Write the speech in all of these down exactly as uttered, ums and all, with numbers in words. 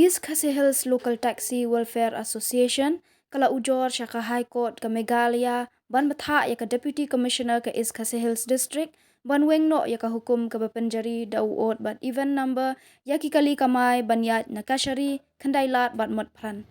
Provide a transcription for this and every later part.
East Khasi Hills Local Taxi Welfare Association ka la ujor sha ka High Court ka Meghalaya ban bthah ïa ka Deputy Commissioner ka East Khasi Hills District ban weng noh ïa ka hukum kaba pynjari da u ot bad even number ïa ki kali kamai ban ïaid na Kashari, Khyndailad bad Motphran.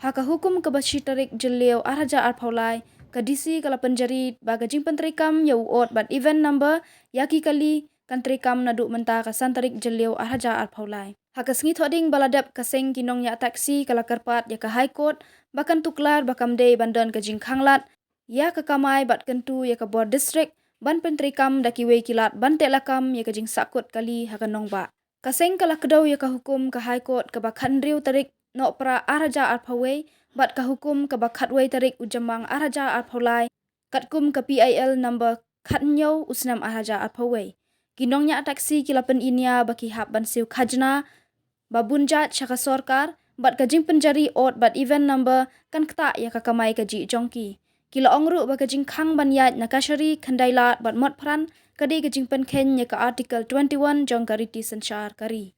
Ha ka hukum kaba shi tarik Jylliew ar hajar arphew lai, ka D C ka la pynjari ba ka jingpyntreikam ïa u ot bad even number ïa ki kali kan treikam naduh mynta ka san tarik Jylliew ar hajar arphew lai. Ha ka sngi Thohdieng ba la dep, ka seng ki nongñiah taxi ka la kyrpad ïa ka High Court ba kan tuklar ba kam dei ban don ka jingkhanglad ïa ka kamai bad kyntu ïa ka bor district ban pyntreikam da kiwei ki lad ban tehlakam ïa ka jingsahkut kali ha ka nongbah. Ka seng ka la kdew ïa ka hukum ka High Court kaba khathynriew tarik Nohprah ar hajar arphew wei bad ka hukum kaba khatwei tarik u Jymmang ar hajar arphew lai, katkum ka P I L number khathynñiew u snem ar hajar arphew wei. Ki nongñiah taxi ki la pyniñia ba ki hap ban siew khajna ba bun jait sha ka sorkar bad ka jingpynjari ot bad even number kan ktah ïa ka kamai kajih jong ki. Ki la ong ruh ba ka jingkhang ban ïaid na Kashari, Khyndailad bad Motphran ka dei ka jingpynkheiñ ïa ka Article twenty-one jong ka riti synshar ka ri.